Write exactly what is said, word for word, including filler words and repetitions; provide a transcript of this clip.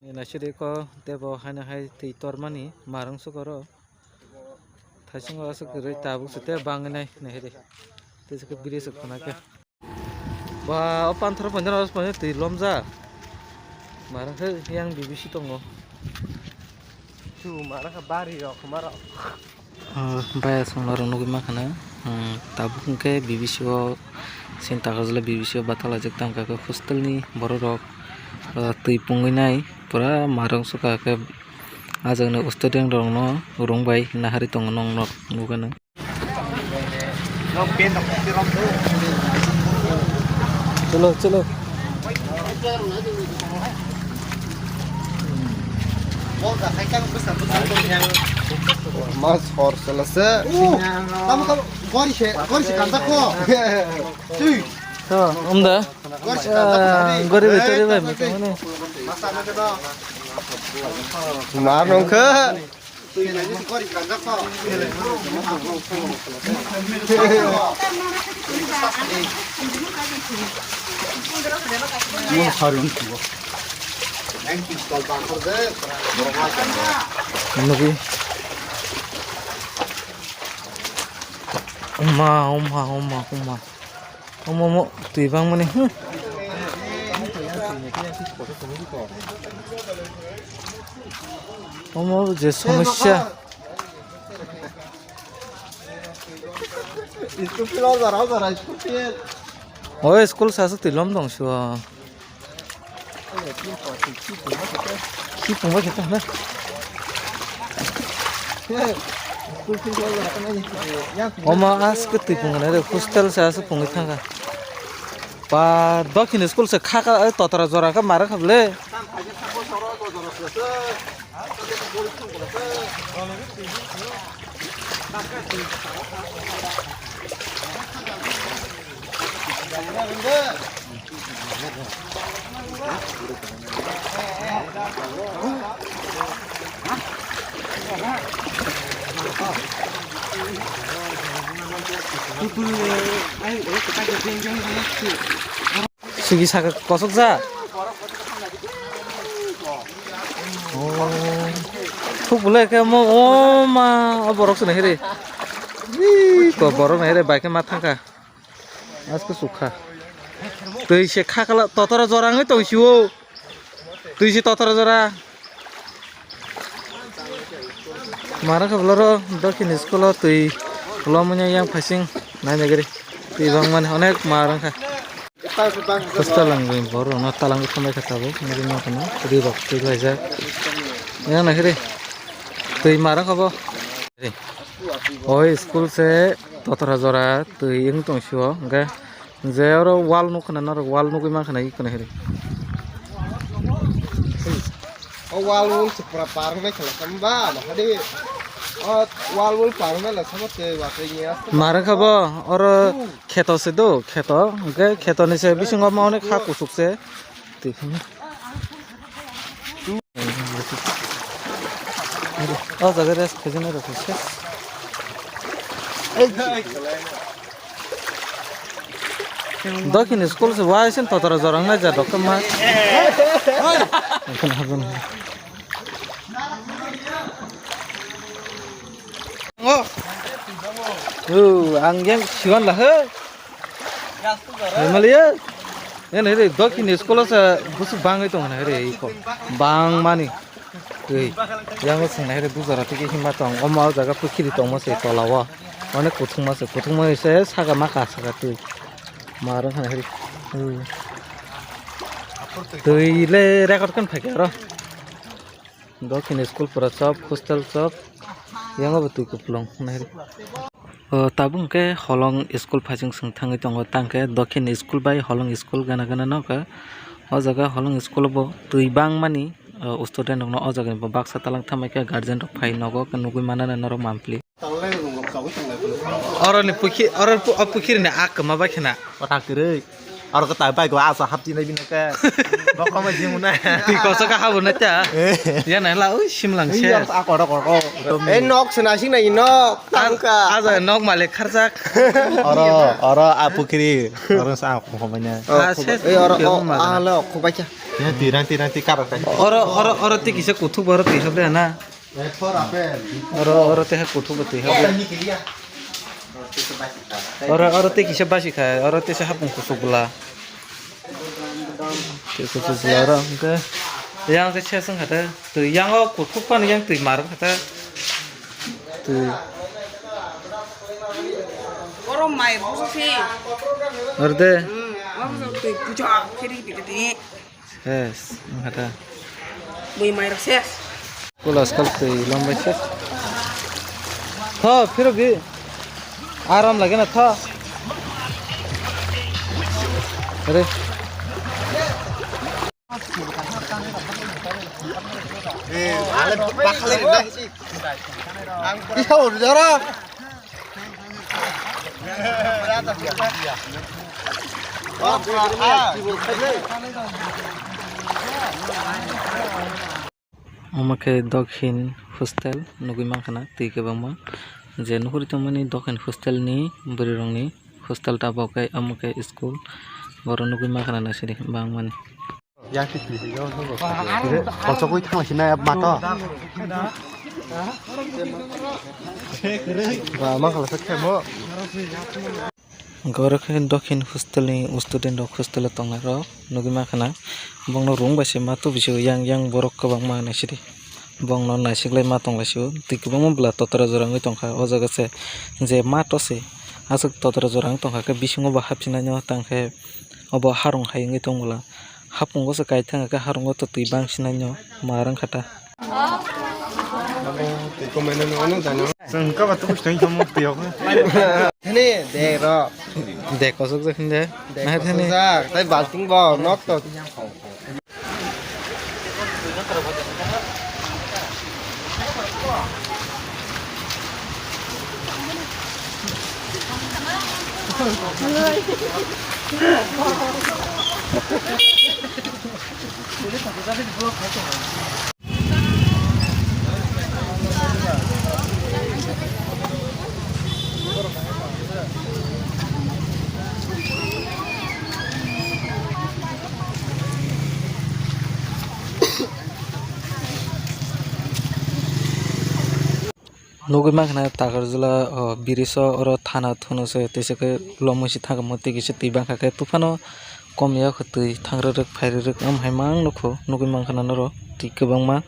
Naisidi ko tebo haino hai twi tormani marung sukoro. Thaisingo aswk kwrwi tabuk se tei bangwi nai naihidi. Tei se khe biri se khuna khe. Ba o panthoro panjana o panjana twi lomjak. Marung khe yang B B C tongo. Tu marung khe bari rok khuma rok. Baya songno rok nugwi mankha na, tabuk hwnkhe B B C o sini takarjala B B C o batalaijak tangkha khe hostel ni borok rok twi pungwi nai pura marung sukha khe ah jagani student rok no rung bai nahari tongo nok nugano. Chalo, chalo. Mas hor sala se. Tamo tamo gori se, gori se kanjak ko. Tui. To, umda. Gori se kanjak ko. Gori betori bai mito ne. Mar nongkha. Nugi. Uma, uma, uma, uma. Omo, omo, twi bangmani, hmm. Omo je somosya. School field o jora, o jora, school field. O school sa sa twi lom tong sio. Ki pungba kita na. Oma as ke twi pungna re hostel sa sa pungwi thanga. Pa dokhin school se kha kha totra jora kha mara kha ble. Sugi saka kosok ja. Oh. Thuk bole ke mo o ma o borok se nahiri. Ih, ko borok nahiri bai ke ma thangka. Aske sukha. Twi se khakala totora jora wngwi tong sio. Twi se totora jora. Mara khe bolaro dokhin school o twi lomwi yang phasing naina gari. Twi bangmani onek mar wngkha. Hostel ang borok no talang thumbai kha tabuk nugwi mankha no ri rok twi laijak. Yang naikhe ri twi mar wngkha bo. Oi school se. Totora jora twi wng tong sio hwnkhe je oro wall nuk khna norok wall nugwi mankha na iko nahiri. O wall wool se pura par wngnai khala khe ba ama hadi o wall wool par wngnai la sama tei watwi nya. Mar wngkha bo oro kheto se do kheto hwnkhe kheto ni se bisingo ma onek ha kusuk se. Twi kheno. O jaga rest khaijana rok se. Dokhin school se wai sen totora jorang nai ja dokhe ma. O ang yang siwan la he. Himaliya. Yan hiri dokhin school o sa busu bangwi tong hana hiri iko. Bang mani. Twi. Yang sing hiri bujara tiki hima tong. Omo o jaga pukhiri tongma se tola o. Onek kuthungma se kuthungma se saka maka saka twi. Marang hana hiri. Twi le record kan phai aro. Dokhin school pura chop, hostel chop, yango bo twi kupulung nai. O tabuk hwnkhe Holong school phaichung chwng thangwi tongo, tangkhe Dokhin school bai Holong school gana gana nokha. O jaga Holong school o bo twi bangmani, o student rokno o jaga ni bo baksa talang thambai khe guardian rok phai nogo nugwi manana norok mampli. Oro ni pukhi-, oro pu-, o pukhiri ni a kwma bai khna. Kota kwrwi. Aro kata bai ko asa hapti nai bini ke. Bokong ma jimu na. Twi koso ka habu na ta. Eh. Ya na la ui simlang se. Iya, a koro koro. Eh, nok sena sing nai nok tangka. Aza nok male kharjak. Oro, oro a pukhiri. Oro sa ko homanya. Ah, ses. Eh, oro, oh, ah, lo, ko bacha. Ya tirang tirang ti karo kai. Oro, oro, oro ti kisa kuthuk boro ti hab na. Oro, oro teha kuthuk bo twi habo. Oro, oro tei kisa basi kha, oro tei se hapung kusuk bwla. Tei kusuk bwla oro hwnkhe yang khe se swng kha tei twi yang o kuthuk phano yang twi mar wng kha tei twi. Oro mai busu se. Oro de. Hmm, oro twi puja khe ri twi twi. Yes, wngkha ta. Bui mai rok ses. Kula skal twi lom bai ses. Tho, phirok di. Aram lage na tho. Are. Eh, ale bakale na. Isa ur jara. Omo khe Dokhin hostel nugui mankha na twi kwbangma je nuhuri tongmani Dokhin hostel ni bwrwi rokni hostel tabok khe omo khe school borok nugui mankha na naisidi bangmani. Kochogwi thanglaisina mato. Ba, ma khala sa khemo. Hwnkhe oro khe Dokhin hostel ni student rok hostel o tongnai rok nugui mankha na. Bongno room bai se ma tubui se yang yang borok kwbangma naisidi. Bongno naisiklai ma tonglaisio. Twi kwbangma bwla totra jora wngwi tongkha. O jaga se je mat o se aswk totra jora wng tongkha khe bisingo bo hapsinai no tangkhe obo harung hai wngwi tong bwla. Hapungo se kaithang khe harungo to twi bangsinai no ma rwng kha ta. Chwng kaba tubu siteng khe muk twi hok. Thani de ro. De kosok je khinde. De kosok jak, tai balting bo nok to. Nugui mankha na Takarjala o bridge o oro thana thunuse tei se khe lomwi se thangkha tei kisa twi bangkha khe tuphano kom ya khe twi thangrwrwk phairwrwk wng hai mang nukho nugui mankha na norok twi kwbangma.